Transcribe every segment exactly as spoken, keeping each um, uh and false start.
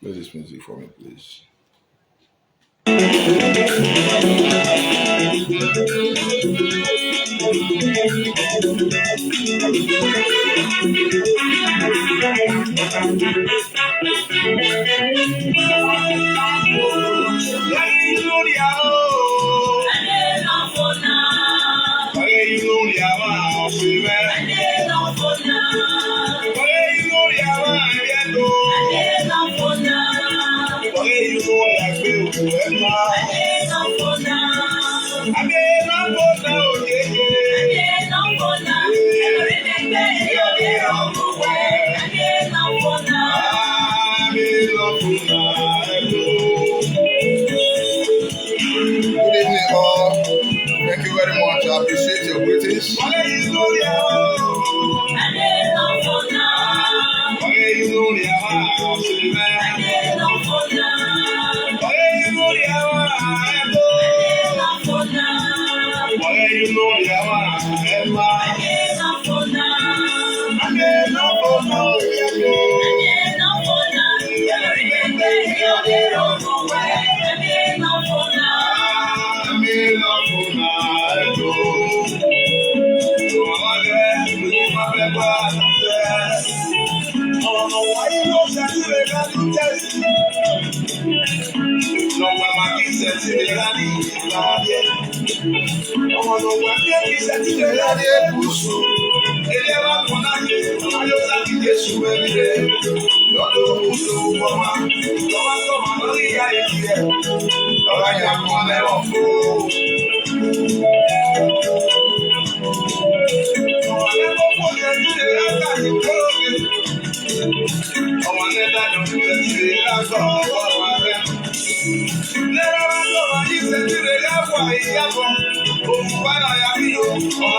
Play this music for me, please. Good evening, all. Thank you very much. I appreciate your greetings.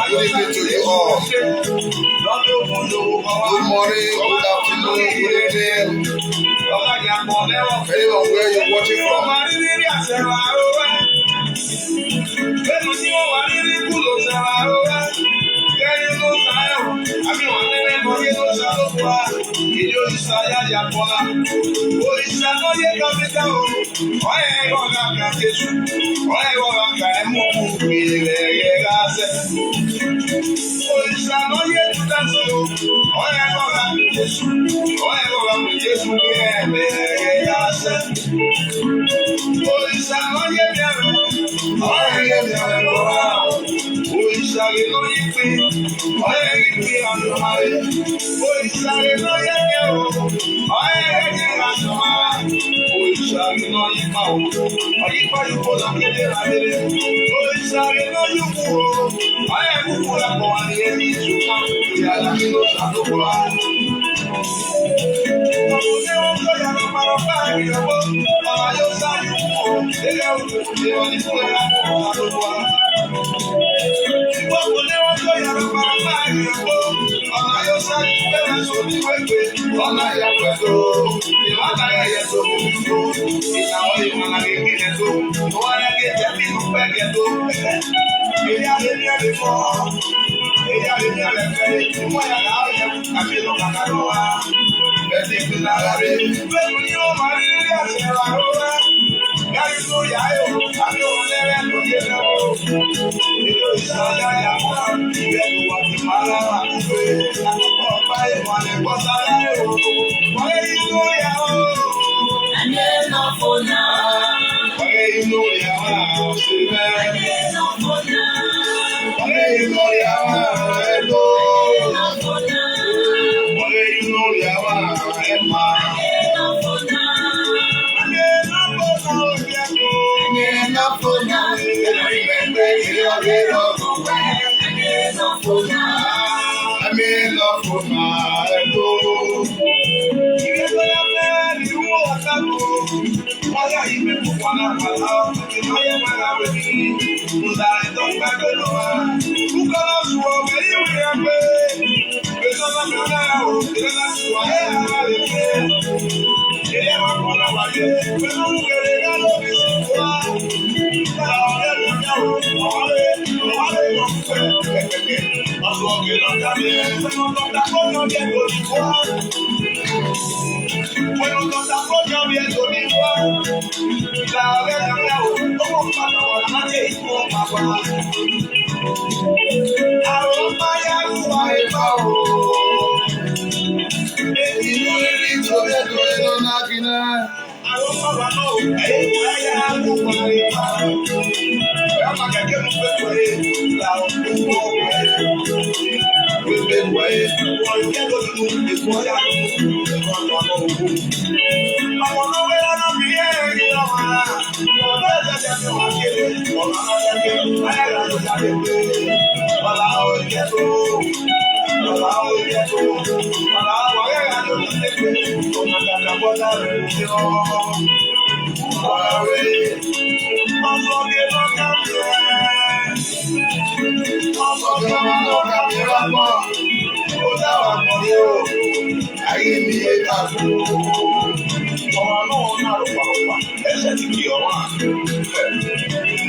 Good evening to you all. Good morning, good afternoon, good evening. Depending on where you're watching from. Òrìṣà ló yẹ kápẹ́tà o. Ọ̀rẹ́ ọ̀la kan Jésù. Ọ̀rẹ́ ọ̀la kan ẹ̀ mú ilẹ̀ rẹ̀ ránṣẹ́. Òrìṣà ló yẹ Júdásì o. Ọ̀rẹ́ ọ̀la kan Jésù. Ọ̀rẹ́ ọ̀la kan Jésù ní ẹ̀mẹ̀ rẹ̀ ránṣẹ́. Òrìṣà ló yẹ bẹ̀rẹ̀. Ọ̀rẹ́ yẹ bẹ̀rẹ̀ lọ́wọ́. Òrìṣà lè lórí pé. Ọ̀rẹ́ yìí pé àlùmọ́ rẹ̀. Òrìṣà lè lórí ẹ̀jẹ̀ o. Ọ̀rẹ́ yẹ jẹ́ àlùmọ́. Òrìṣà lè lórí pa o. Ọ̀yípa yìí kò lọ kéde láyé. Òrìṣà lè lórí kú o. Ọ̀rẹ́ kúkú la pọ̀ wá ní ẹni ìṣúná. Ìyá láti lọ ṣàtúkọ̀ wá.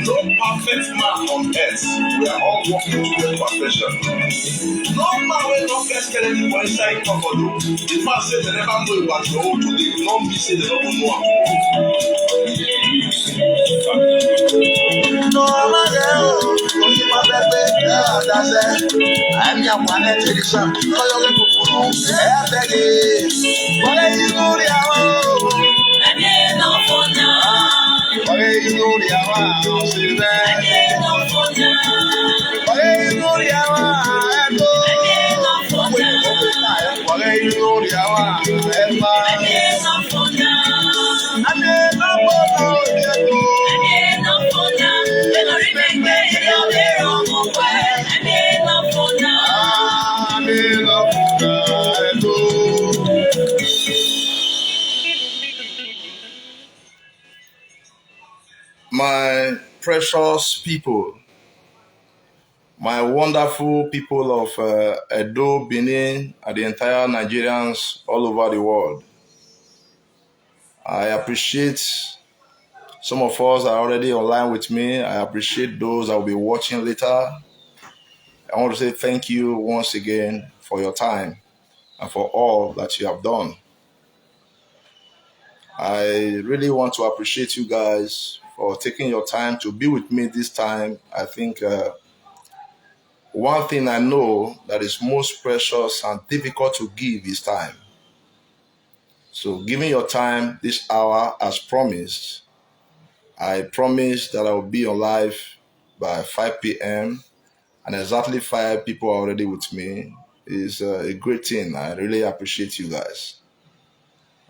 No perfect man on earth. We are all working towards perfection. No man wey don first tell anybody inside comfort o. The fact say dem never know about your own today no mean say dem no go know am. My precious people, my wonderful people of uh, Edo, Benin, and the entire Nigerians all over the world. I appreciate some of us are already online with me. I appreciate those that will be watching later. I want to say thank you once again for your time and for all that you have done. I really want to appreciate you guys for taking your time to be with me this time. I think uh, one thing I know that is most precious and difficult to give is time. So, giving your time this hour as promised, I promise that I will be on live by five p m and exactly five people are already with me. Is uh, a great thing. I really appreciate you guys.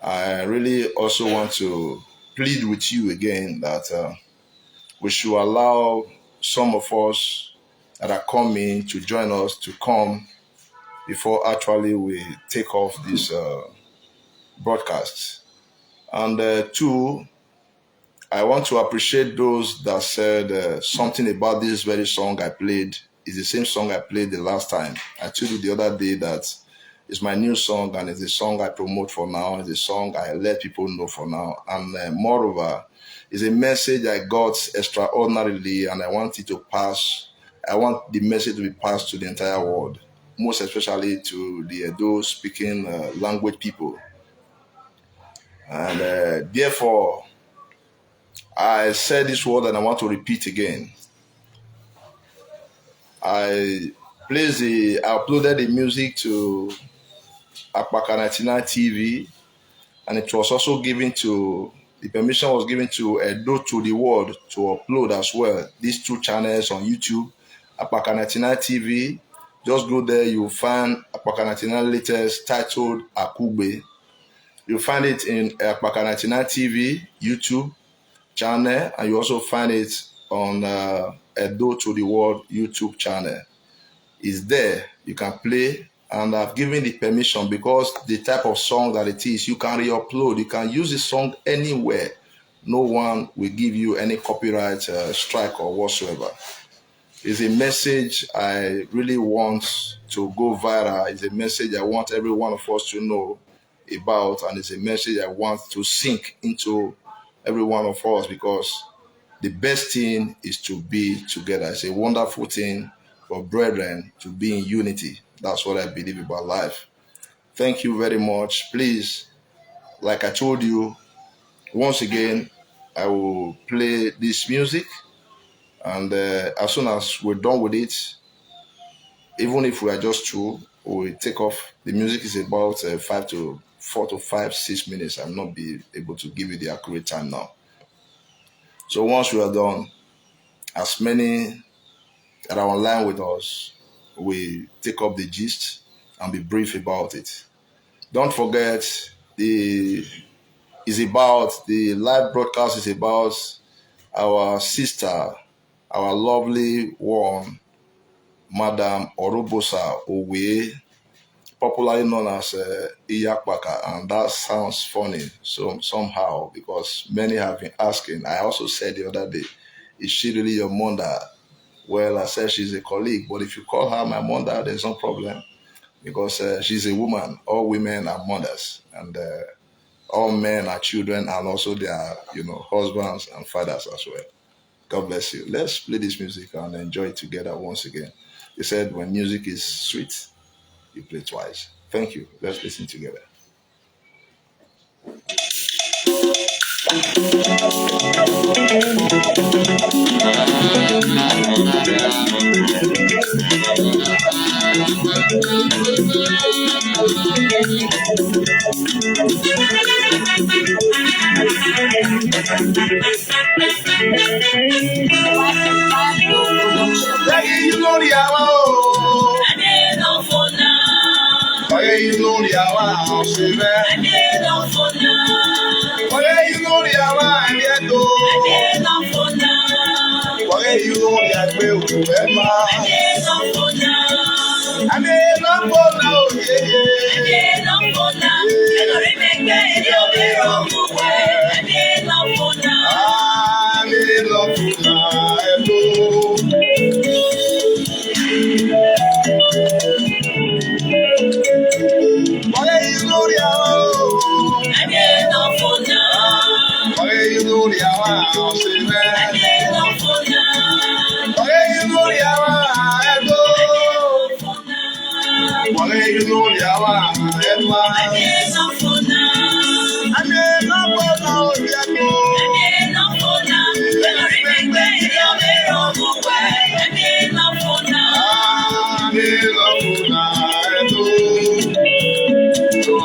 I really also want to plead with you again that uh, we should allow some of us that are coming to join us to come before actually we take off this uh, broadcast. And uh, two, I want to appreciate those that said uh, something about this very song I played. It's the same song I played the last time. I told you the other day that it's my new song and it's the song I promote for now. It's the song I let people know for now. And uh, moreover, it's a message I got extraordinarily and I want it to pass. I want the message to be passed to the entire world, most especially to the Edo speaking uh, language people. And uh, therefore, I said this word and I want to repeat again. I placed the, I uploaded the music to Akpaka ninety-nine T V, and it was also given to, the permission was given to Edo to the World to upload as well. These two channels on YouTube, Akpaka ninety-nine T V. Just go there, you'll find Akpaka ninety-nine latest titled Akugbe. You'll find it in Akpaka ninety-nine T V YouTube channel, and you also find it on uh, Edo to the World YouTube channel. It's there. You can play, and I've given the permission because the type of song that it is, you can re-upload. You can use the song anywhere. No one will give you any copyright uh, strike or whatsoever. It's a message I really want to go viral. It's a message I want every one of us to know about, and it's a message I want to sink into every one of us, because the best thing is to be together. It's a wonderful thing for brethren to be in unity. That's what I believe about life. Thank you very much. Please, like I told you, once again, I will play this music, and uh, as soon as we're done with it, even if we are just two, we take off. The music is about uh, five to four to five, six minutes. I'll not be able to give you the accurate time now. So once we are done, as many that are online with us, we take up the gist and be brief about it. Don't forget, the is about the live broadcast is about our sister, our lovely one, Madam Orobosa Owe, popularly known as uh, Iyakpaka, and that sounds funny so somehow, because many have been asking. I also said the other day, "Is she really your mother?" Well, I said she's a colleague, but if you call her my mother, there's no problem, because uh, she's a woman. All women are mothers, and uh, all men are children, and also they are, you know, husbands and fathers as well. God bless you. Let's play this music and enjoy it together once again. They said when music is sweet, you play twice. Thank you. Let's listen together. Lẹ́yìn lórí àwa o. Ayé ló fò náà. Ọ̀rẹ́ yìí lórí àwa ọ̀sẹ̀ rẹ̀. Ayé ló fò náà. Ọ̀rẹ́ yìí lórí àwa ẹ̀rí ẹ̀dọ́. Ayé ló fò náà. Ọ̀rẹ́ yìí lórí àgbẹ̀ òkú ẹ̀ máa. Ayé ló fò náà. Ayé ló fò náà òye. Ayé ló fò náà. Ẹlòmí mi gbé ilé omi rọ̀ mú wẹ̀. Ayé ló fò náà. Ayé ló fò náà ẹ̀dọ́. Ọ̀rẹ́ yìí lórí àwọn o. Ayé ló fò náà. Ọ̀rẹ́ yìí lórí àwọn ọ̀sẹ̀ rẹ̀. Ayé ló fò náà. Ọ̀rẹ́ yìí lórí àwọn ẹ̀dọ́. Ayé ló fò náà. Ọ̀rẹ́ yìí lórí àwọn ẹ̀fà. Ayé ló fò náà. Ayé ló fò náà òye ẹ̀kọ́. Ayé ló fò náà. Ẹlòmí mi gbé ilé omi rọ̀ mú wẹ̀. Ayé ló fò náà. Ayé ló fò náà ẹ̀dọ́.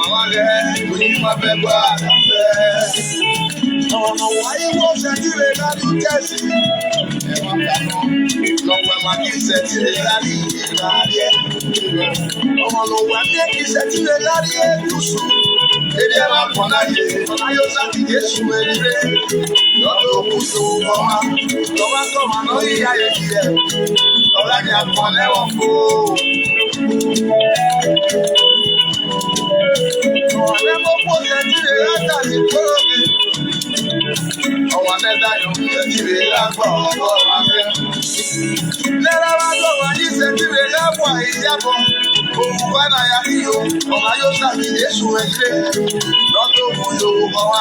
Àwọn ọ̀rẹ́ kò ní máa fẹ́ gbọ́ àkàtẹ́. Ọmọ wáyé wọ́n ṣe kí lè dá ní kẹ́sì. Ẹ̀wọ̀n kaná lọ́pọ̀ ẹ̀wọ̀n kì í ṣe kí lè dá ní ìgbà ayé. Ọmọ ló wà ní kì í ṣe kí lè dá ní ètùsù. Èdè ẹ̀ máa pọ̀ láyé, ayọ̀ sábì Jésù ẹni rẹ̀. Lọ́dọ̀ òkú so ọmọ, lọ́wọ́ kọ́ màá lọ yí ayé kí ẹ̀. Ọ̀rẹ́ mi àpọ̀ lẹ́wọ̀n kó. Ọ̀rẹ́ mo kó ṣe kí lè dá ní kúrò mi. Ọnwa neda yo, sentire ya kwa ọgbọ ma fe. Nera wa do wa yi sentire ya kwa ijabo. Oku wa na ya iyo, ọma yo sa ki Jesu ejire. Lọ́dọ̀ òkú yo ọwa,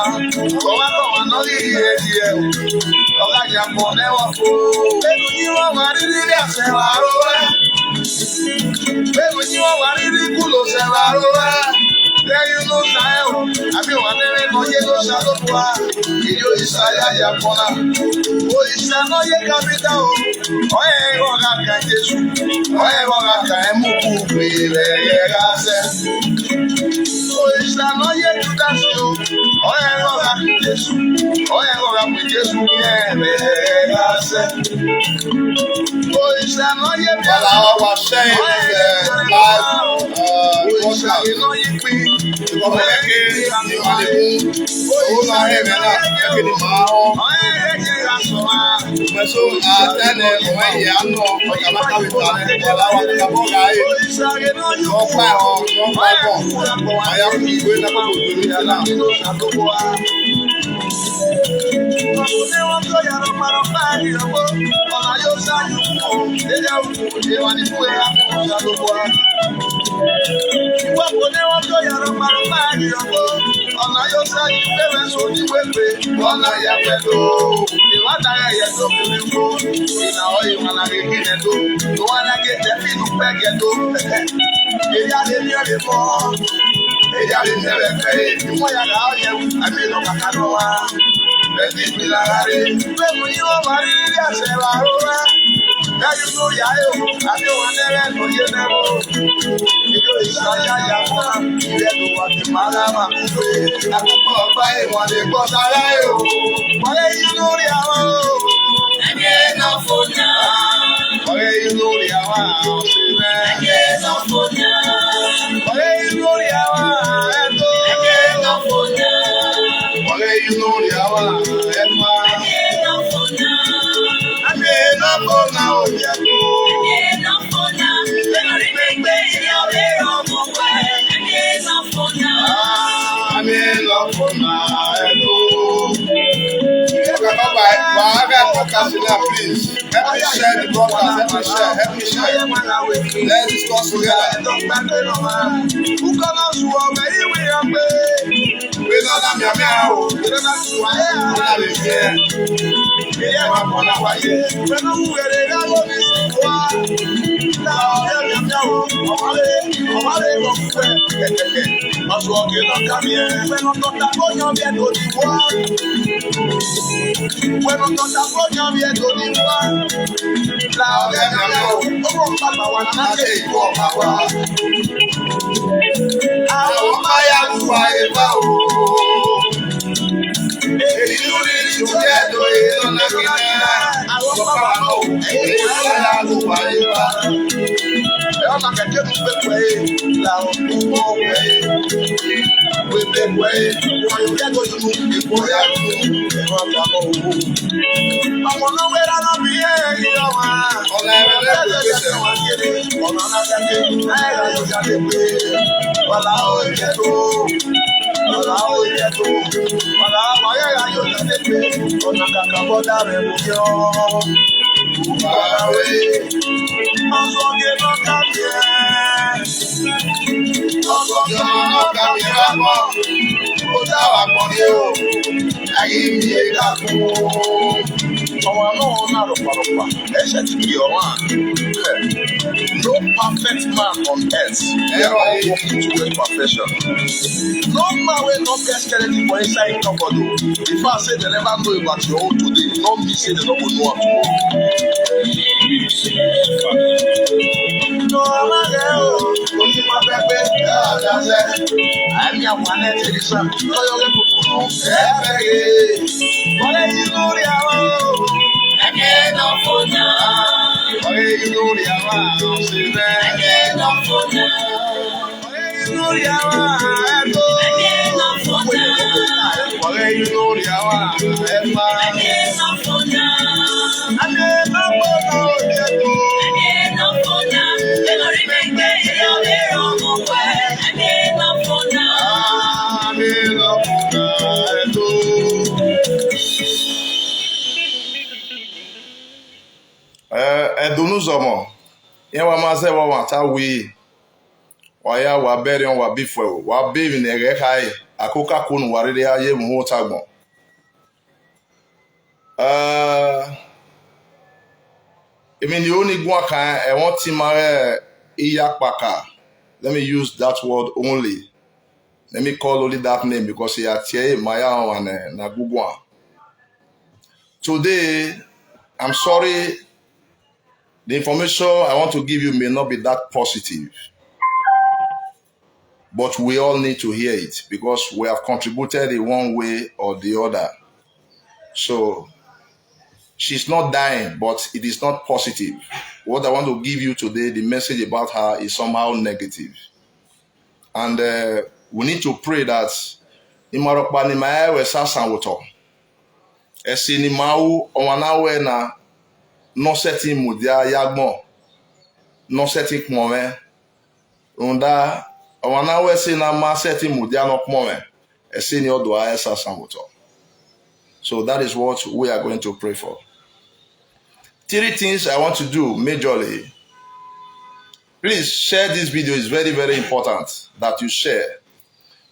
ọwa kọ́ wa nọ rí rí rí ẹ. Ọ̀gá ya pọ̀ lẹ́wọ̀n kó. Ẹnu yín wọ́n wá rí rí rí àṣẹ wa ró wá. Bẹ́ẹ̀ni tí wọ́n wà rírí kú ló ṣe wá ró wá. Lẹ́yìn ló ta ẹ̀ o, àbí wà lẹ́rẹ́ kan yé ló ṣá ló bu wa. Ìdí òyìṣà yá yà pọ̀ náà. Òyìṣà náà yé kápítà o. Ọ̀yẹ́ rọra ka Jésù. Ọ̀yẹ́ rọra ka ẹ̀ mú kú pé rẹ̀ yẹ ká sẹ́. Òyìṣà náà yé Júdásì o. Ọ̀yẹ́ rọra ka Jésù. Ọ̀yẹ́ rọra ka Jésù yẹ rẹ̀ yẹ ká sẹ́. Òrìṣà náà yẹ bí Bọ́lá wa ṣe é ṣe live, uh, broadcast. Ọmọ ẹgbẹ́ ìwádìí. Owó náà yẹ mí náà, ẹgbẹ́ ni màá hàn. Mẹ̀sọ́ àtẹ́nẹ̀ ọmọ ẹ̀yẹ àánú ọjà máa káwé ta ní Bọ́lá wa ní Bọ́lá yìí. Wọ́n pa ẹ̀họ́, wọ́n pa ẹ̀họ́. Àyà kú ìwé náà kò tó ní ti náà. Say you pay when so you wait pay. One night ya pay do. The one night ya so beautiful. In a way you wanna get in and do. The one I get the feel to beg and do. Ella le dio de mo. Ella le dio de fe. Mo ya la oye. A mí no me acabo. Bendito y la gare. Pero yo María se va a robar. Ya yo no ya yo. A mí no me acabo. Yo ya ya. Yo no Guatemala, ma. Akụkọ ọba ịwa na-ekpọtara ya o. Wale yu n'ụlọ ya wa o. Wale yu n'ụlọ ya wa o. Wale yu n'ụlọ ya wa eto. Wale yu n'ụlọ ya wa eto. Ame na bona o ya ko. Please help me share the broadcast. Help me share. Help me share. Let's discuss together. Àwọn máa yà wá ìbá o. Èyí ló ní ìṣòro ẹ̀dọ̀ èyí lọ́nà kíkà. Àwọn bàbá náà èyí ló yà wá ìbá. Ẹ ọ̀nà kẹ̀kẹ́ mi pé pé làwọn kò mọ̀ pé pé pé pé wọ́n yóò yàgò nínú ìkórè àti ẹ̀rọ àgbàkọ̀ òwò. Ọmọ náà wẹ́rẹ́ náà bí ẹ̀yìn ọmọ. Ọ̀nà ẹ̀rọ lẹ́kọ̀ọ́ ìgbésẹ̀ wọn kiri. Ọ̀nà náà kẹ́kẹ́ ẹ̀rọ yóò jáde pé wàlá ó yẹ tó. Wàlá ó yẹ tó. Wàlá ó yẹ yóò jáde pé ọ̀nà kàkà bọ́dà rẹ̀ mú yọ. Wàlá ó yẹ. Ọ̀sán kí ló ká bí ẹ̀. Ọ̀sán kí ló ká bí ẹ̀. Ó dá wà pọ̀ ní o. Ayé mi yé ká kú. Ọmọ náà náà rọ̀pàrọ̀pà. Ẹ̀ṣẹ̀ ti di ọ̀rọ̀ à. No perfect man on earth. They are all working towards perfection. No man wey no get skeleton for inside him cupboard o. If I say they never know about your own today, no mean say they no go know am tomorrow. No, I'm not there o. Only my baby, yeah, that's it. I'm your one that is a loyal people. Wale yu n'ụlọ ya wa o. Wale yu n'ụlọ ya wa o. Wale yu n'ụlọ ya wa eto. Wale yu n'ụlọ ya wa eto. Ee, edunuzọmọ ihe wa maazị ewa nwata wi. Wa ya wa berion wa bifwe wa bevi na ege kai akuka kunu wariri ya ye mu tagbon. Uh, I mean, the only one can I want to marry Iyapaka. Let me use that word only. Let me call only that name because he are Maya and uh, Nagugwa. Today, I'm sorry, the information I want to give you may not be that positive, but we all need to hear it because we have contributed in one way or the other. So she's not dying, but it is not positive. What I want to give you today, the message about her is somehow negative. And uh, we need to pray that Imarokpa ni ma ewe sasan woto. Esi ni ma u owana we na no setting mudia yagmo. No setting kmowe. Unda owana we si na ma setting mudia no kmowe. Esi ni odo a esa samuto. So that is what we are going to pray for. Three things I want to do majorly. Please share this video. It's very, very important that you share.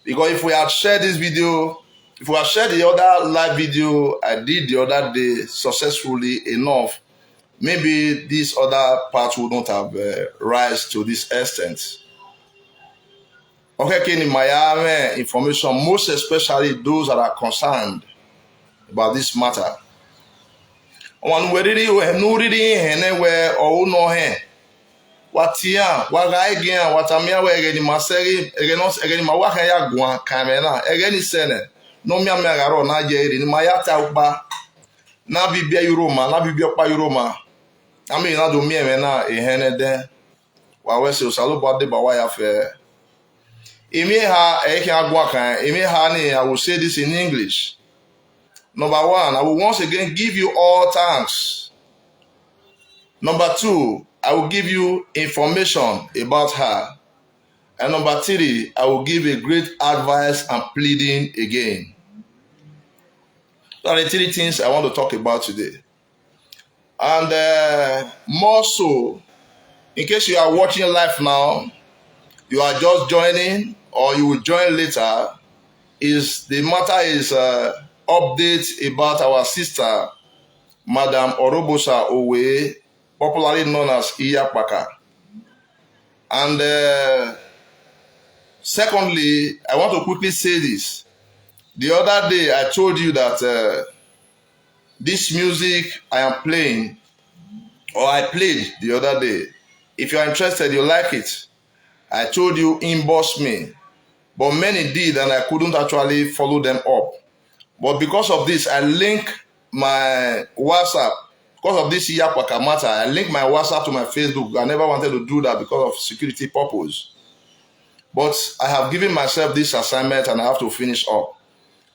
Because if we had shared this video, If I share the other live video I did the other day successfully enough, maybe this other part wouldn't have uh, rise to this extent. Okay, Kenny, my information, most especially those that are concerned about this matter. Wan weriri we nu riri hene we o no he. Watia, waga egia, watamia we egeni maseri, egeni mas egeni mawa he ya gwa kamena, egeni sene. No mia mia garo na je iri ni maya ta upa. Na bibia yuroma, na bibia pa yuroma. Ami na do mi eme na ehene de. Wa we se osalo ba de ba wa ya fe. Imi ha e ke agwa kan, imi ha ni, I will say this in English. Number one, I will once again give you all thanks. Number two, I will give you information about her. And number three, I will give a great advice and pleading again. Those are the three things I want to talk about today. And uh, more so, in case you are watching live now, you are just joining or you will join later, is the matter is uh, update about our sister, Madam Orobosa Owe, popularly known as Iyapaka. And uh, secondly, I want to quickly say this. The other day, I told you that uh, this music I am playing, or I played the other day, if you are interested, you like it. I told you, inbox me. But many did, and I couldn't actually follow them up. But because of this, I link my WhatsApp. Because of this Iyapaka matter, I link my WhatsApp to my Facebook. I never wanted to do that because of security purpose. But I have given myself this assignment and I have to finish up.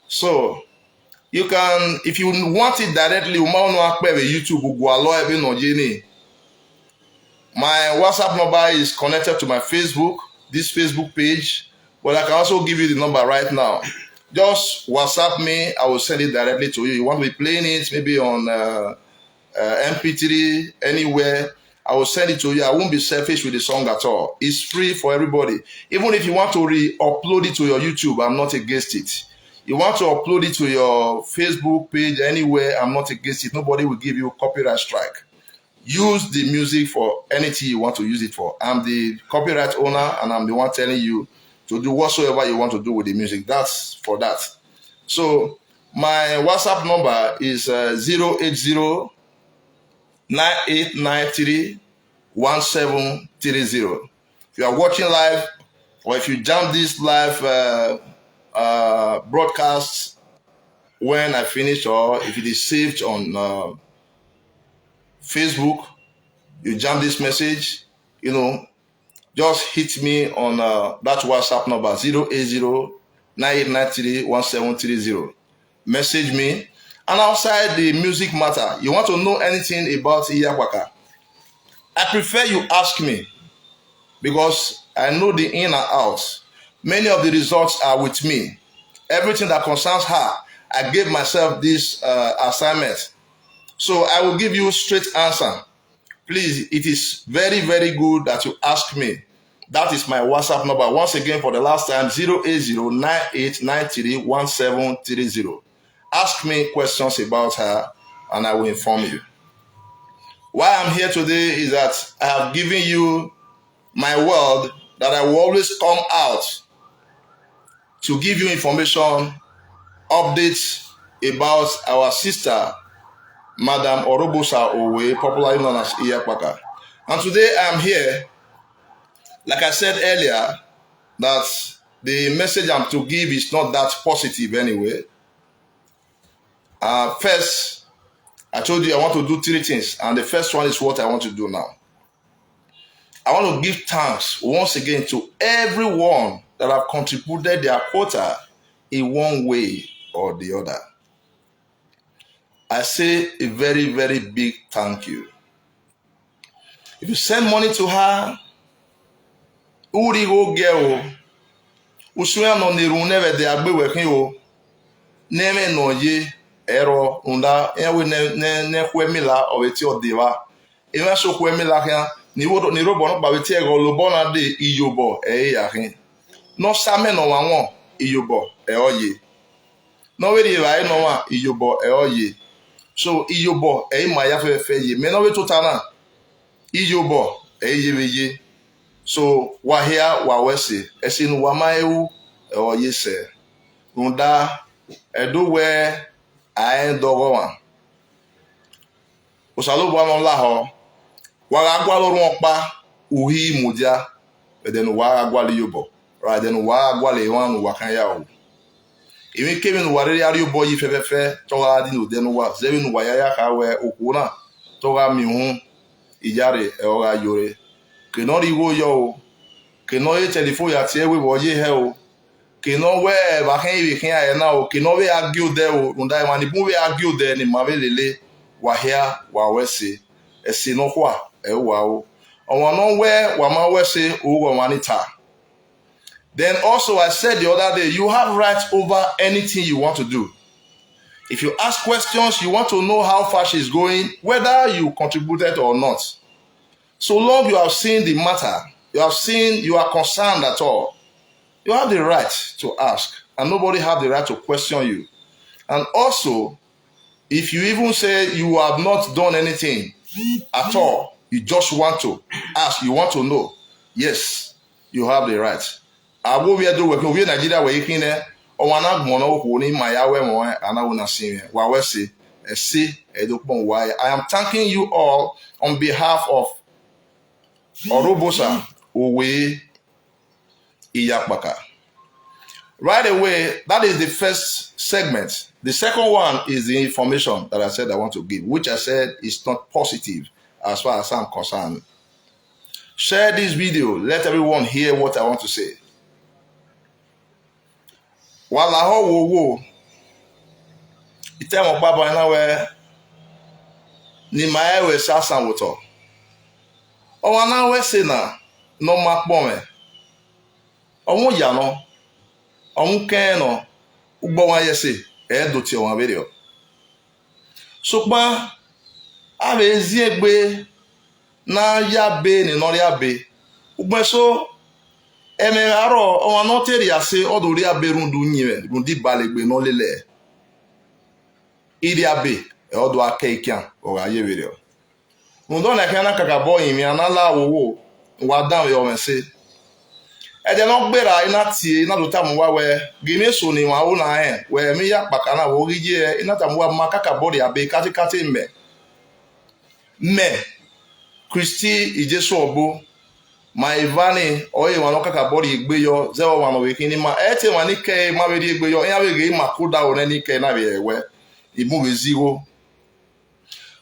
So you can, if you want it directly, you might want to YouTube Ugwalo Ebe Nojini. My WhatsApp number is connected to my Facebook, this Facebook page, but I can also give you the number right now. Just WhatsApp me, I will send it directly to you. You want to be playing it maybe on uh, uh, M P three, anywhere, I will send it to you. I won't be selfish with the song at all. It's free for everybody. Even if you want to re-upload it to your YouTube, I'm not against it. You want to upload it to your Facebook page, anywhere, I'm not against it. Nobody will give you copyright strike. Use the music for anything you want to use it for. I'm the copyright owner and I'm the one telling you to do whatsoever you want to do with the music. That's for that. So my WhatsApp number is uh, zero eight zero nine eight nine three one seven three zero. If you are watching live, or if you jam this live uh, uh, broadcast when I finish, or if it is saved on uh, Facebook, you jam this message, you know, just hit me on uh, that WhatsApp number zero eight zero nine eight nine three one seven three zero. Message me. And outside the music matter, you want to know anything about Iyapaka, I prefer you ask me because I know the in and out. Many of the results are with me. Everything that concerns her, I gave myself this uh, assignment. So I will give you straight answer. Please, it is very, very good that you ask me. That is my WhatsApp number. Once again, for the last time, zero eight zero nine eight nine three one seven three zero. Ask me questions about her and I will inform you. Why I'm here today is that I have given you my word that I will always come out to give you information, updates about our sister, Madam Orobosa Owe, popularly known as Iyapaka. And today I'm here, like I said earlier, that the message I'm to give is not that positive anyway. Uh, first, I told you I want to do three things, and the first one is what I want to do now. I want to give thanks once again to everyone that have contributed their quota in one way or the other. I say a very, very big thank you. If you send money to her, uri go girl, usuya no neru neve de agbe wekin o. Neve no ye ero unda ewe ne ne ne kwemila oveti odeva. Ema so kwemila kan ni wo ni robo no ba veti ego lo bona de iyobo e ya kan. No same no wa won iyobo e oye. Nɔ we ri evba e nɔ wa, iyobɔ ɛ ɔ ye. So iyobɔ ɛ i ma ya fɛfɛfɛ ye. Mɛ nɔ we tota na, iyobɔ ɛ i ye ve ye. So wa hia wa wẹ se, ẹse ne uwa ma he ru, ẹ ọ ye sẹ. Rhunmwuda ẹdẹ owẹ a rẹn dọghọ ọmwa. Osanobua nọ lahọ, wa gha gualọ orhuọn ọkpa, u hi mudia vbe ẹdẹ ne uwa gha gualọ iyobọ, ra ẹdẹ ne uwa gha gualọ emwa ne uwa khian ya ru. Emwikemwi ne uwa rhirhi a rhie obọ yi fẹfẹfẹ, te ọ gha di ne odẹ ne uwa zẹ vbene uwa ya ya kha wẹ okhuo na te ọ gha miẹn uhunmwu, iyare ẹre ọ gha yore. Ke ne ọ rre igho yọ o, ke ne ọ re telephone ya tie ẹwe vbe ọ ye hẹ o, ke ne ọ wẹ vbe a khian vbe khian ẹre na o, ke ne ọ vbe a gie odẹ o, rhunmwuda emwa ni bun vbe a gie odẹ ne ima vbe lele, wa hia, wa ru ẹse, ẹse nọkhua ẹ i ru uwa o. Ọmwa ne ọ wẹ wa ma ru ẹse, u ru ọmwa ni ta. Then also, I said the other day, you have right over anything you want to do. If you ask questions, you want to know how far she's going, whether you contributed or not. So long you have seen the matter, you have seen, you are concerned at all, you have the right to ask, and nobody have the right to question you. And also, if you even say you have not done anything at all, you just want to ask, you want to know, yes, you have the right. Avbe ovbi Ẹdo wẹ khin, ovbi Nigeria wẹ i khin nẹ, ọmwa na gbọnnọ okhuo ne ima ya ru ẹmwẹ ọnrẹn, a na ru na sinmwi, wa ru ẹse, ẹse ẹ i do kpọnmwẹ uwa re. I am thanking you all on behalf of Ọrhobosa Owe Iyakpaka. Right away, that is the first segment. The second one is the information that I said I want to give, which I said is not positive as far as I'm concerned. Share this video, let everyone hear what I want to say. Wa lahọ wo wo, I ta ẹmwẹ ọkpa ban na wẹ ne ima rẹn ru ẹse asan vbe otọ. Ọmwa na ru ẹse na, ne ọ ma kpọnmwẹ, ọ mwẹ oya nọ, ọ mwẹ ukẹnrẹn nọ, ugbọmwa ye ẹse ẹ i do tie ọmwa vberriọ. Sokpan a vbe ziengbe ne a ya be ne nọ rria be. Ugbẹn eso, ẹmwẹ gha rrọọ, ọmwa ne ọ te rhia ẹse, ọ do rria be rhunmwuda uyinmwẹ, rhunmwuda ibalegbe ne ọ lele ẹre. Irria be ẹ i do a kẹ ikian, ọ gha ye vberriọ. Rhunmwuda ọnii khian na kakabọ rinmwian, na la wo wo, wa danmwehọ mwẹ ẹse. Ẹdẹ ne ọ gberra, I na tie, I na do tama uwa wẹ, ghimwi eso ne ima ru na rẹn, wẹ emwi Iyakpaka na vbe ọ ghi ye hẹ, I na tama uwa, ma kakabọ rhia be katekate mẹ. Mẹ, Christy Ijesu Ọbo, ma Ivani ọre emwa ne ọ kakabọ rhie egbe yọ, zẹ vbe ọmwa ne ọ vbe khin ni ma, ẹ i te emwa ni kẹre ma vbe rhie egbe yọ, iran vbe ghe ima ke odaro nẹ ni kẹre na vbe rẹ wẹ, I bun vbe zẹ igho.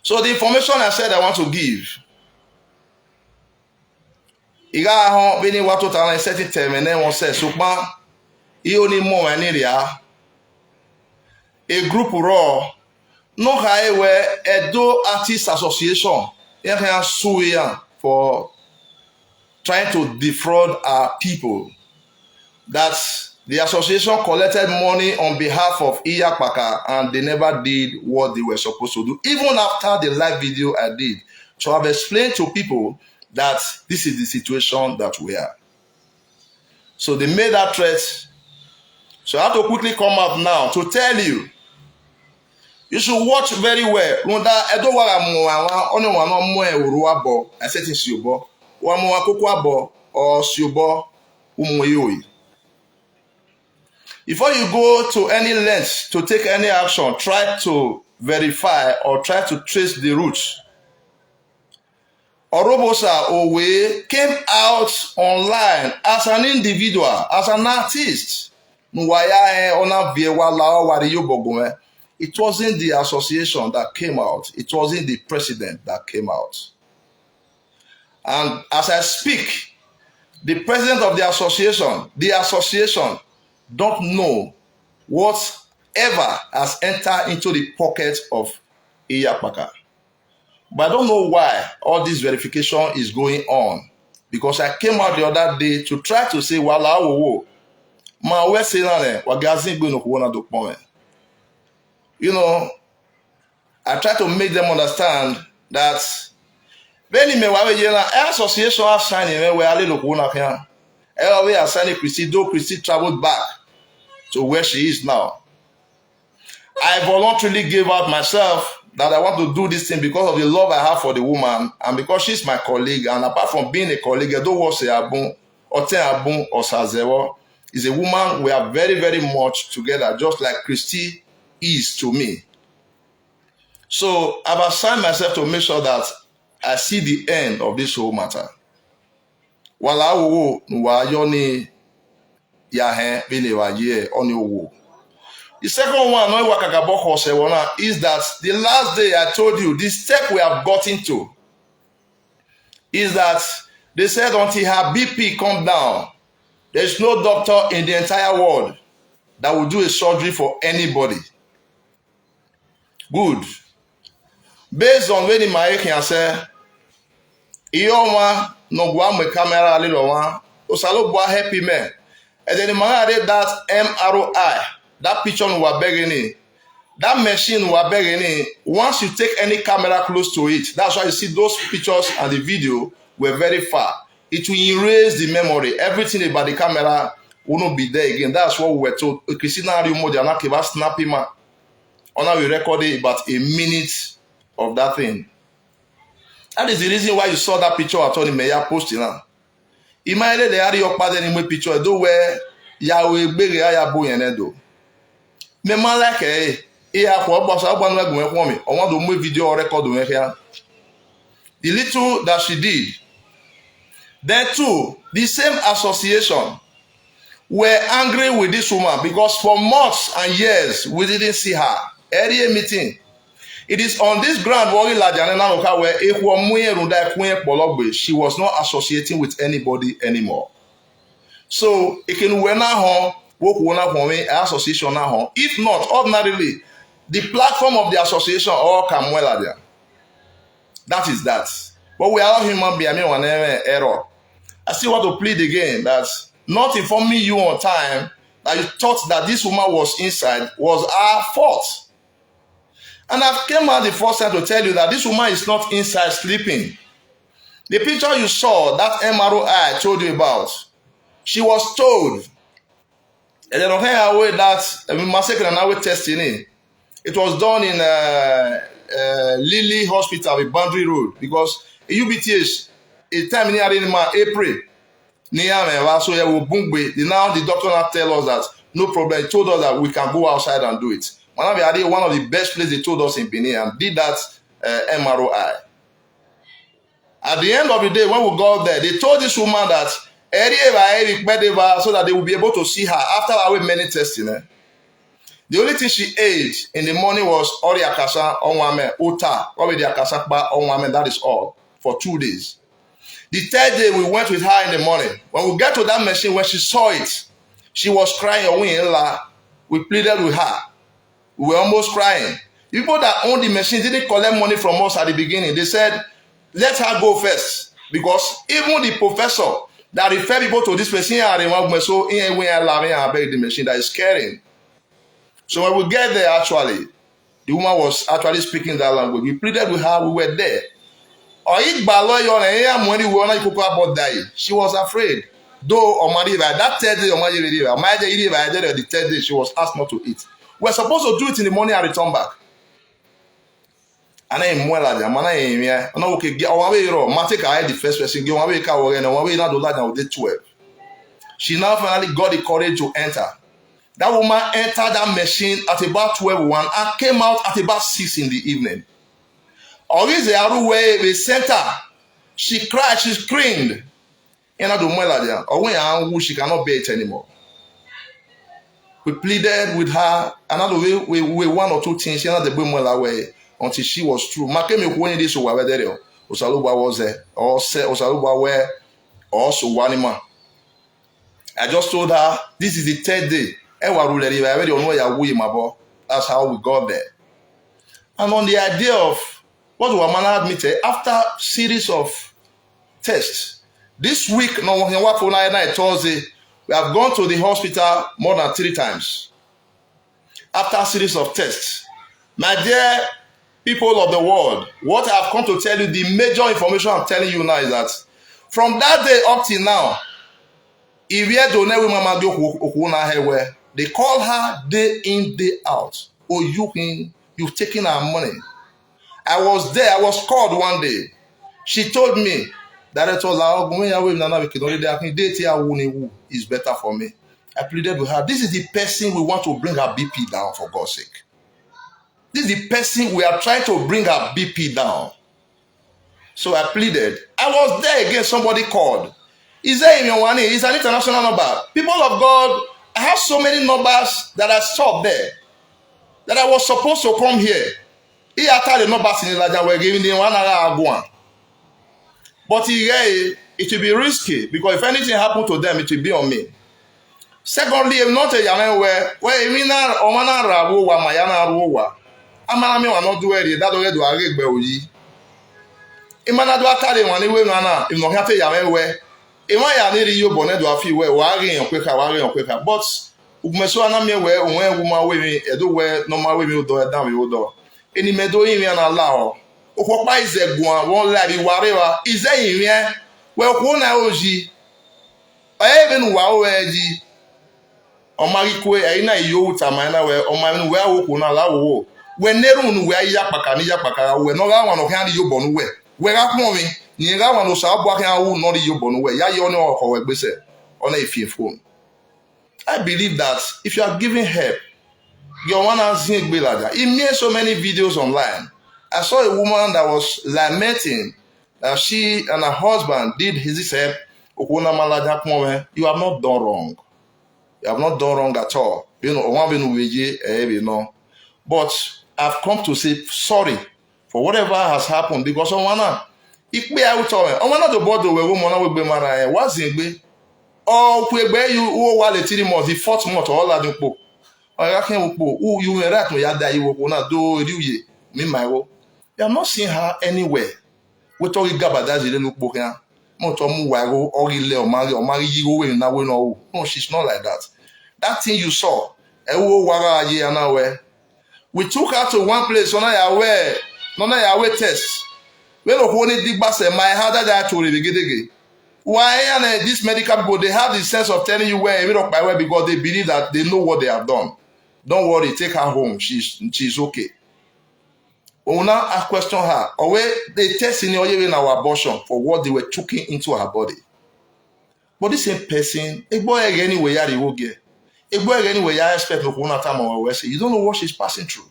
So the information I said I want to give, I gha họn vbene I wa tota na, I sẹtin ta ẹmwẹ nẹ ẹmwẹ ọsẹ, sokpan I ho ni mu ọmwa ni rria. A group rrọọ ne ọ khare wẹ Edo Artists Association, iran khian sue iran for trying to defraud our people, that the association collected money on behalf of Iyakpaka and they never did what they were supposed to do, even after the live video I did. So I've explained to people that this is the situation that we are. So they made that threat. So I have to quickly come out now to tell you, you should watch very well. Rhunmwuda Ẹdo wa gha mu ọmwa mwa, ọnii ọmwa ne ọ mu ẹn oro abọ, I said things, siobọ. Wa mu ọmwa koko abọ, ọ siobọ, u mu ẹre. Before you go to any length to take any action, try to verify or try to trace the root. Ọrhobosa Owe came out online as an individual, as an artist. Ne uwa ya rẹn, ọ na viẹ, wa la, ọ wa rhie iyobọ gu mwẹ. It wasn't the association that came out. It wasn't the president that came out. And as I speak, the president of the association, the association don't know whatever has entered into the pocket of Iyakpaka. But I don't know why all this verification is going on. Because I came out the other day to try to say, wa la wo wo. Ma wẹ se na nẹ, wa gha zin gbe ne okhuo na do kpọnmwẹ. You know, I try to make them understand that vbene imẹ wa vbe ye na, association a sign mwẹ wẹ a lele okhuo na khian. Ẹ i re ọ vbe a sign Christy, though Christy traveled back to where she is now. I voluntarily gave out myself that I want to do this thing because of the love I have for the woman and because she's my colleague. And apart from being a colleague, Edo was a Abun, Oten Abun, or Sazewo is a woman we are very, very much together, just like Christy is to me. So I've assigned myself to make sure that I see the end of this whole matter. Wala wo no wa yo ni ya he bi ne wa ye oni wo. The second one, no wa kaka bo ho se wona, is that the last day I told you, the step we have gotten to is that they said until her B P come down, there is no doctor in the entire world that will do a surgery for anybody. Good. Based on when my can say, Ioma no gwa me camera lilo wa, Osalo Bwa happy me. And then my did that M R O I, that picture no wa begging, that machine wa begging. Once you take any camera close to it, that's why you see those pictures and the video were very far. It will erase the memory. Everything about the camera will not be there again. That's what we were told. Christina Ariumo, they are not about snapping man. Ona we record it about a minute of that thing. That is the reason why you saw that picture Attorney Mayor posting now. Imaele le ari okpa de ni mwe picture do where ya we gbere ya bo yen do. Me man like eh e ya ko gbo sa gbo nu egun e ko mi. O won do mwe video or record we here. The little that she did. Then two, the same association were angry with this woman because for months and years we didn't see her. Area meeting. It is on this ground where Lajane Naoka where Ekwomwe Runda Ekwe Pologbe, she was not associating with anybody anymore. So it can wena home, work wona home, association na home. If not, ordinarily, the platform of the association all come well there. That is that. But we are all human beings. I mean, one error. I still want to plead again that not informing you on time that you thought that this woman was inside was our fault. And I came out the first time to tell you that this woman is not inside sleeping. The picture you saw, that M R O I told you about, she was told. And then okay, I wait that I mean, massacre and I wait testing it. It was done in uh, uh, Lily Hospital with Boundary Road because U B T H, a time near in April. Near me, so yeah, we boom. Now the doctor now tell us that no problem. He told us that we can go outside and do it. Manabi Adi, one of the best places they told us in Benin, and did that uh, M R O I. At the end of the day, when we got there, they told this woman that Eri Eva, Eri Kpedeva, so that they will be able to see her after our many testing. Eh? The only thing she ate in the morning was Ori Akasa Onwame Uta, Ori the Akasa Kpa Onwame, that is all, for two days. The third day, we went with her in the morning. When we get to that machine, when she saw it, she was crying. We pleaded with her. We were almost crying. The people that owned the machine didn't collect money from us at the beginning. They said, let her go first. Because even the professor that referred people to this place, he had one so he went allowing her beg the machine that is caring. So when we get there, actually, the woman was actually speaking that language. We pleaded with her, we were there. Or it balo yo na ya mo ni wo na ikuko about die. She was afraid. Though Omari that third day, Omari river, my day river, the third day she was asked not to eat. We're supposed to do it in the morning and return back. And I am well at the man I am here. No, okay, get away ro. Matic I the first person, get away car again, one way not do that now did twelve. She now finally got the courage to enter. That woman entered that machine at about twelve one and came out at about six in the evening. Orize Aruwe, we sent her. She cried, she screamed. And I don't like that. Or when I she cannot bear it anymore. We pleaded with her, and I don't we, we, we one or two things, you know, the way until she was through. Makemi Kwoni this over there. Osaluba was there. Or say Osaluba where also one man. I just told her this is the third day. Ewa rule river, I already know ya we my boy. That's how we got there. And on the idea of what we man admitted after series of tests, this week, no one what for night Thursday, we have gone to the hospital more than three times. After a series of tests, my dear people of the world, what I've come to tell you, the major information I'm telling you now is that from that day up till now, Ivie Done with Mama Dioku Okuna Hewe, they call her day in, day out. Oyukin, you've taken our money. I was there. I was called one day. She told me, Director Laogun, when you are with Nana Wikin, only they can date here, who who is better for me. I pleaded with her. This is the person we want to bring her B P down, for God's sake. This is the person we are trying to bring her B P down. So I pleaded. I was there again. Somebody called. Is there in Yonwani? It's an international number. People of God, I have so many numbers that I stopped there that I was supposed to come here. He had the numbers in Ilaja were giving them one hour ago. But he, eh, it will be risky because if anything happened to them, it will be on me. Secondly, I'm not a young where where we now or one hour ago, one my hour ago. I'm not me, I'm not doing it. That already do I get where we. Imana do I carry one way, man. If not, have to young where. If I had any you bonnet do I feel where, why are you quicker, why are you quicker? But Ugmeso and me where, when woman waving, Edo where, no more waving, do it down, we will do. Any medo in an allow. Okokpa is a guan, won't let you whatever. Is there in here? Well, who now, Oji? I even wow, Eji. Omari kwe, I na yo, Tamana, where, Omari, where, who na la wo. When Nerun, where Yapaka, Yapaka, where no one can you born where. Where I come in, near one was our black and who not you born where. Ya, you know, or where, on a fearful. I believe that if you are giving help, your one has seen Gbelaja. He made so many videos online. I saw a woman that was lamenting that she and her husband did his help. Okuna Malaja Kmowe, you have not done wrong. You have not done wrong at all. You know, one bin we ye, eh, you know. But I've come to say sorry for whatever has happened because someone now, ikpe out of it. Someone not the board we woman we be mara. What's in be? Oh, we be you who wale three months, the fourth month, all that you po. I can't po. Who you were at me, I die, you were gonna do you ye. Me, my wo. You have not seen her anywhere. We talk gaba that you look book here. Mo to mu wa go, or you leo, Mari, or Mari, you go in that way. No, no, she's not like that. That thing you saw, eh, wo wara ye and aware. We took her to one place, Nona Yahweh, Nona Yahweh test. We no hold it big bass, eh, my heart that I told you, giddy. Why and eh, these medical people, they have the sense of telling you where, we don't by where because they believe that they know what they have done. Don't worry, take her home. She's she's okay. We will now ask question her. Or where they test in your in our abortion for what they were choking into her body. But this same person, a boy anyway, ya the get. A boy anyway, ya expect no corona time or we say, you don't know what she's passing through.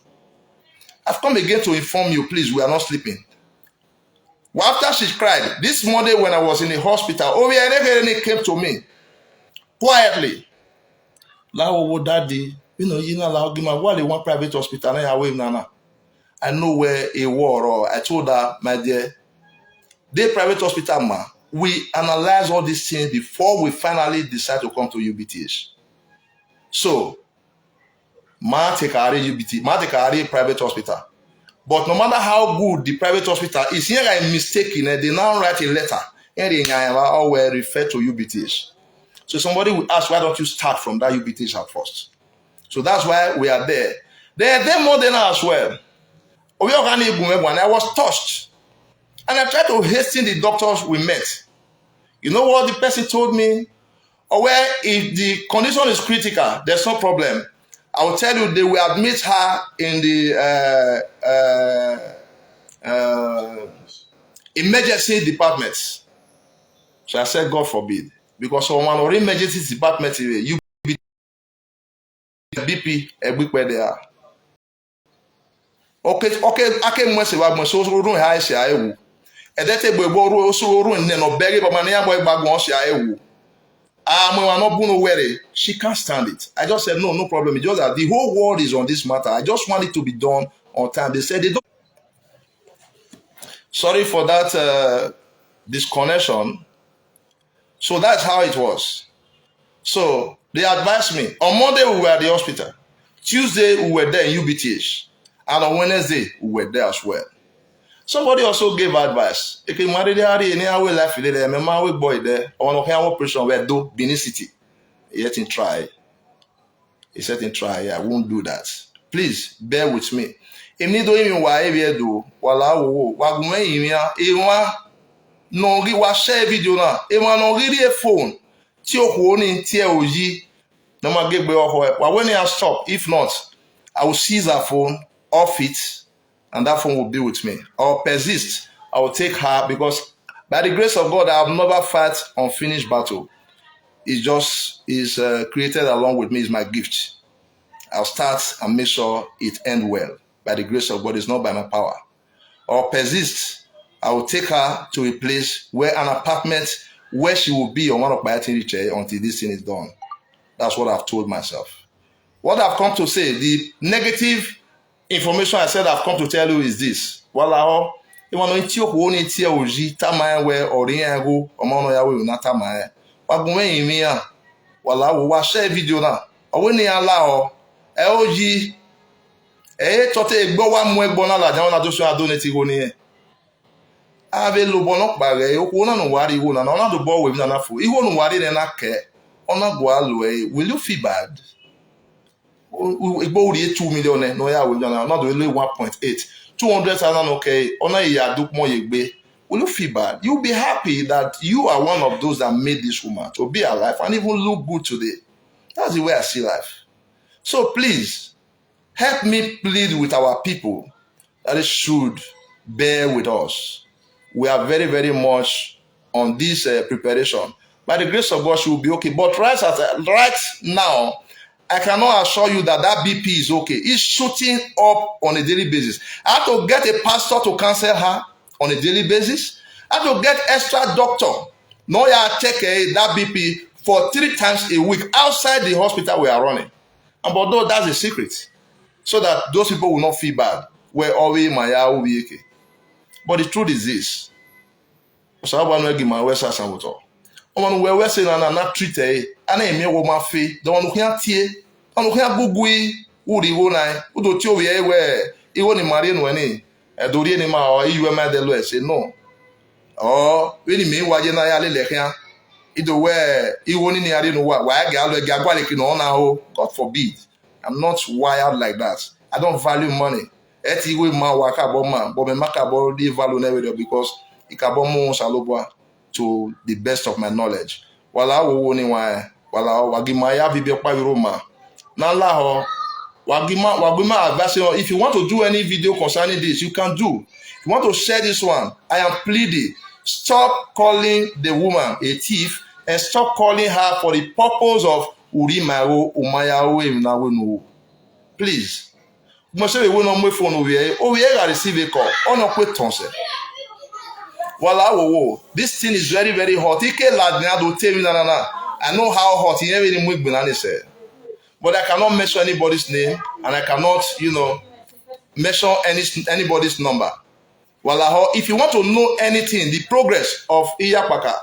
I've come again to inform you, please, we are not sleeping. Well, after she cried, this Monday when I was in the hospital, Obi Enekereni came to me quietly. Lawo wo daddy, you know, you know, Lawo give my wali one private hospital, and I wave nana. I know where a war or I told her, my dear, the private hospital man, we analyze all these things before we finally decide to come to U B T H. So, ma take a U B T, ma take a private hospital. But no matter how good the private hospital is, here I mistake in it, they now write a letter. And they now all were referred to U B T H. So somebody will ask, why don't you start from that U B T H at first? So that's why we are there. Then, then more than as well. Obi Okani Egumegwu, and I was touched. And I tried to hasten the doctors we met. You know what the person told me? Oh, well, if the condition is critical, there's no problem. I will tell you, they will admit her in the uh, uh, uh, emergency department. So I said, God forbid. Because someone or emergency department, you be B P, a big where they are. Okay, okay, I can mess it up, so room high, say I will. And that table, so room, no, beg it, but my name, boy, bag, won't say I will. Ah, my one, no, no, worry. She can't stand it. I just said, no, no problem. It's just that the whole world is on this matter. I just want it to be done on time. They said they don't. Sorry for that uh, disconnection. So that's how it was. So they advised me. On Monday, we were at the hospital. Tuesday, we were there in U B T H. And on Wednesday, we were there as well. Somebody also gave advice. If you marry there, any way life, you did, a man with boy there, on a operation, we do Benin City. Yet in try. He said in try, I won't do that. Please bear with me. If need to even why we do, while I will, while we may even, even, no, we share video now. Even no, give a phone. Tio Kuoni, Tio Oji. No, my get away. Why when I stop? If not, I will seize her phone, off it, and that phone will be with me. I will persist. I will take her because by the grace of God, I have never fight unfinished battle. It just is uh, created along with me, is my gift. I'll start and make sure it end well. By the grace of God, it's not by my power. Or persist, I will take her to a place where an apartment where she will be on one of my thing reach eh, until this thing is done. That's what I've told myself. What I've come to say, the negative information I said I've come to tell you is this. Wala o, iwano iti oku oni iti oji tamae we ori ego omono ya we na tamae. Wagunwe imi ya. Wala o wa share video na. Owe ni ala o. E oji. E tote egbo wa mu egbo na la jan na do so adonate go ni e. Ave lo bono kpare oku ona no wari wo na na ona do bo we na na fu. Iwo no wari ne na ke. Ona gwa lo e. Will you feel bad? Igbo uri two million eh, no ya we na na do le one point eight. Two hundred thousand okay. Ona ya duk mo yegbe. Will you feel bad? You'll be happy that you are one of those that made this woman to be alive and even look good today. That's the way I see life. So please, help me plead with our people that they should bear with us. We are very, very much on this uh, preparation. By the grace of God, she will be okay. But right, as, right now, I cannot assure you that that B P is okay. It's shooting up on a daily basis. I have to get a pastor to counsel her on a daily basis. I have to get extra doctor. No, ya check eh, that B P for three times a week outside the hospital we are running. And but though that's a secret, so that those people will not feel bad. Where always my But the truth is this. Osawa no egi ma we sa sa wuto. O manu we we se na na na treat eh. Ana emi wo ma fe. Do wanu kian tie. Wanu kian gugui. Uri wo na. Udo ti o we we. Iwo ni mari enu ni. E do ri ni ma o iwe ma de lo e se no. O we ni mi wa je na ya le le kian. Ido we iwo ni ni ari nu wa. Wa ga lo ga gwa le ki no na o. God forbid. I'm not wired like that. I don't value money. Eti iwe ma wa ka bo ma. Bo me ma ka bo di value na we because I ka bo mu Osalobua to the best of my knowledge. Wala wo wo ni wa. Wala wa gi ma ya bi bi pa ro ma. Na la ho. Wa gi ma wa gi ma advice o. If you want to do any video concerning this, you can do. If you want to share this one, I am pleading. Stop calling the woman a thief and stop calling her for the purpose of uri ma wo umaya wo em na wo nu. Please. Mo se we no mo phone o we o we ga receive a call. Ono pe ton se. Wala wo wo. This thing is very, very hot. Ike lad na do tell me na na na. I know how hot he even mo gbe na ni se. But I cannot mention anybody's name and I cannot, you know, mention any anybody's number. Wala ho, if you want to know anything, the progress of Iyapaka,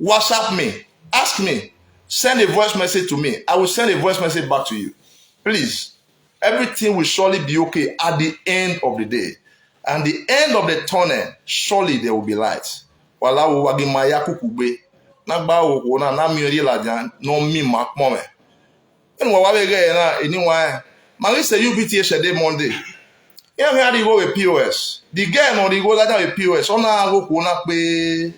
WhatsApp me, ask me, send a voice message to me. I will send a voice message back to you. Please, everything will surely be okay at the end of the day. And the end of the tunnel, surely there will be light. Wala wo wagi ma ya kukugbe. Na gba wo ko na na mi ri la jan no mi ma pon me. Enu wa wa be ge na eni wa. Ma ri se U B T H de Monday. Ya mi ari go we P O S. The girl no ri go la jan we P O S. Ona go ko na pe.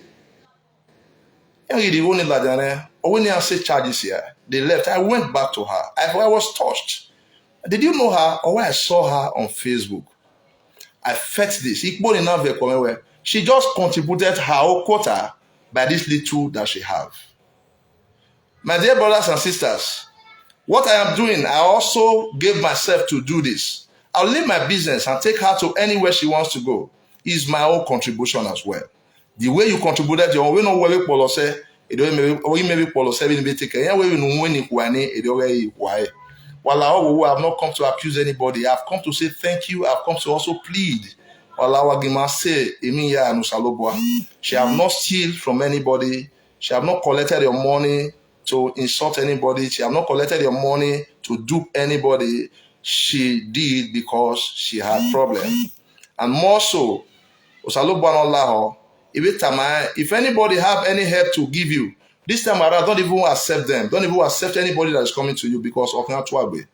Ya ri go ni la jan re. O we ni a say charges here. They left. I went back to her. I, I was touched. Did you know her? Or I saw her on Facebook. I felt this. Ikpo ni na ve kome we. She just contributed her own quota by this little that she have. My dear brothers and sisters, what I am doing, I also gave myself to do this. I'll leave my business and take her to anywhere she wants to go. Is my own contribution as well. The way you contributed your own, we no worry polose. Edo maybe or maybe polose we be take. Yeah, we no win ni kwani edo we kwai. Wala o, I have not come to accuse anybody. I've come to say thank you. I've come to also plead. Wala wa gima say emi ya no Osalobua. She have not steal from anybody. She have not collected your money to insult anybody. She have not collected your money to dupe anybody. She did because she had problem. And more so, Osalobua no la ho. If it am I, if anybody have any help to give you, this time around, don't even accept them. Don't even accept anybody that is coming to you because of Natuagbe.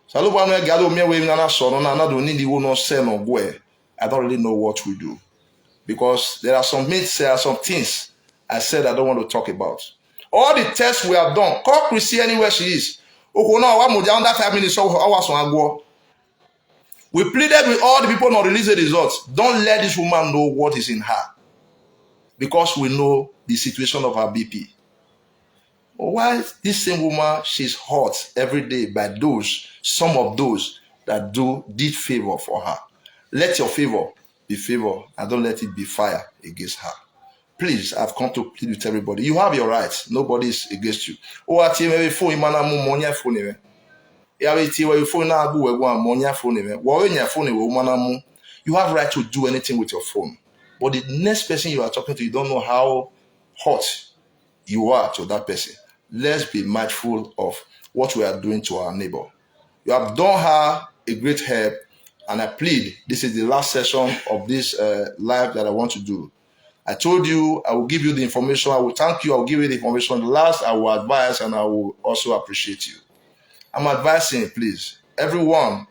Osalobua no galo mi we na na so no na na do ni di wo no se no gwe. I don't really know what we do because there are some myths, there are some things I said I don't want to talk about. All the tests we have done, call Chrissy anywhere she is. Okwu na wa mo ja under five minutes, so our son agwo. We pleaded with all the people not release the results. Don't let this woman know what is in her, because we know the situation of her B P. Why this same woman, she's hurt every day by those, some of those that do did favor for her. Let your favor be favor, and don't let it be fire against her. Please, I've come to plead with everybody. You have your rights. Nobody is against you. O ati me phone mana mu monya phone me. Ya we ti we phone na agu we go monya phone me. Wo we nya phone we mana mu. You have right to do anything with your phone. But the next person you are talking to, you don't know how hot you are to that person. Let's be mindful of what we are doing to our neighbor. You have done her a great help, and I plead, this is the last session of this uh, live that I want to do. I told you I will give you the information. I will thank you. I will give you the information. Last, I will advise, and I will also appreciate you. I'm advising, please, everyone,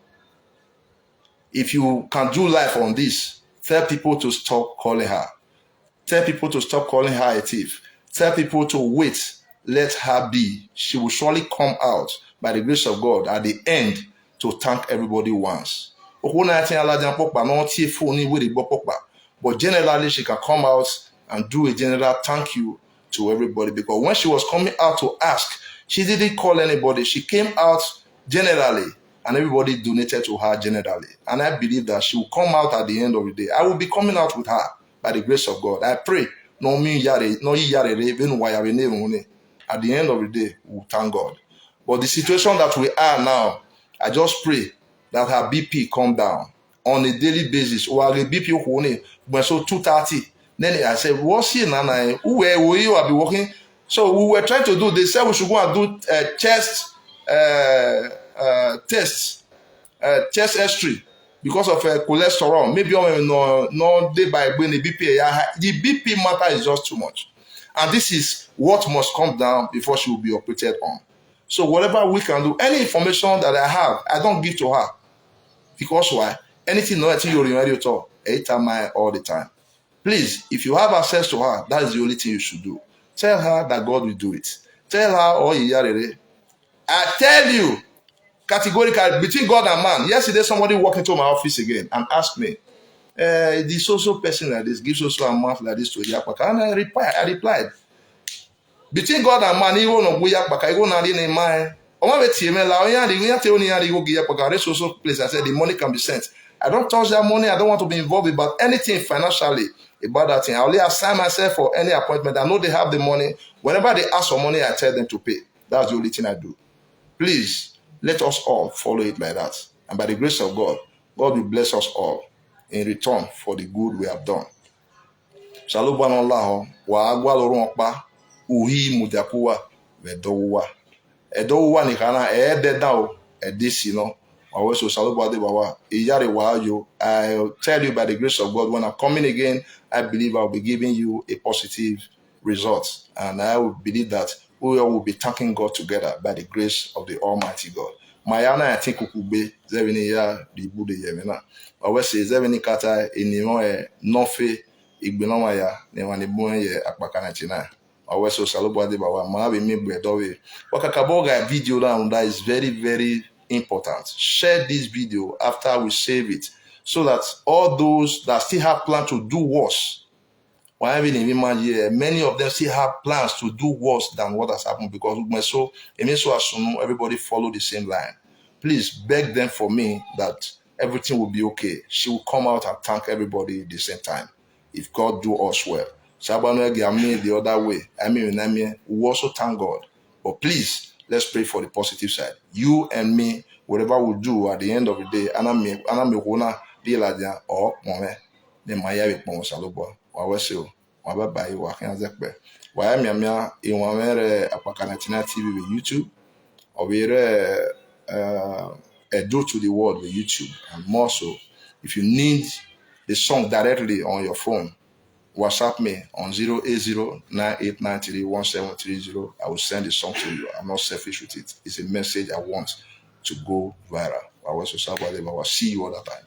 if you can do live on this, tell people to stop calling her. Tell people to stop calling her a thief. Tell people to wait. Let her be. She will surely come out by the grace of God at the end to thank everybody once. Okwu na ya tin ala jan popa no tie phone ni we dey gbọ́ popa. But generally, she can come out and do a general thank you to everybody, because when she was coming out to ask, she didn't call anybody. She came out generally, and everybody donated to her generally. And I believe that she will come out at the end of the day. I will be coming out with her by the grace of God. I pray. No me yare, no yi yare re, even why I will never. At the end of the day, we will thank God. But the situation that we are now, I just pray that her B P come down on a daily basis. Or her B P okwu ni, when so two thirty. Then I said, "What's here now? Who were, were you? I'll be working." So we were trying to do. They said we should go and do uh, chest uh, uh, tests, uh, chest X-ray because of uh, cholesterol. Maybe on no no day by when the B P, yeah, the B P matter is just too much, and this is what must come down before she will be operated on. So whatever we can do, any information that I have, I don't give to her, because why? Anything, no, anything you remember at all, anytime, all the time. Please, if you have access to her, that is the only thing you should do. Tell her that God will do it. Tell her, oh, yeah, yeah, yeah. I tell you categorically, between God and man, yesterday somebody walked into my office again and asked me, uh, "This so so person like this gives so so amount like this to Iyapaka." And I replied, I replied, "Between God and man, even on Iyapaka, even on the man, Oma be tie me la, oya the oya te oni ya the go Iyapaka, so so place." I said, "The money can be sent." I don't touch that money. I don't want to be involved about anything financially about that thing. I only assign myself for any appointment. I know they have the money. Whenever they ask for money, I tell them to pay. That's the only thing I do. Please, let us all follow it like that. And by the grace of God, God will bless us all in return for the good we have done. Shalom, Allah, wa agwa lorun pa, uhi mudakuwa, vedowa. Edowa ni kana, e de da o, e de si no. Wa we so shalom, ade bawa, iyare wa yo. I tell you, by the grace of God, when I'm coming again, I believe I'll be giving you a positive result. And I will believe that we all will be thanking God together by the grace of the Almighty God. Mayana, I think, kukube, zevini ya, the Buddha yemena. Wa we se zevini kata, inimo e, nofe, igbenoma ya, ne wani buen ye, akpakana china. Wa we so shalom, ade bawa, ma be me gbe dowe. Wa kakaboga video down, that is very, very important. Share this video after we save it, so that all those that still have plan to do worse, why even in my year, many of them still have plans to do worse than what has happened, because we so, it means so as soon everybody follow the same line. Please beg them for me that everything will be okay. She will come out and thank everybody at the same time. If God do us well. Sabano I mean the other way. I mean, I mean, we also thank God. But please, let's pray for the positive side. You and me, whatever we do at the end of the day, anami anami kona di la dia or mome. Ne maya we pon salobo. Wa we so. Wa ba ba wa kan ze pe. Wa ya mi amia in wa mere apakana tina T V with YouTube. Or we re uh, Edo to the world with YouTube. And more so, if you need the song directly on your phone, WhatsApp me on zero eight zero nine eight nine three one seven three zero. I will send the song to you. I'm not selfish with it. It's a message I want to go viral. I will see you all the time.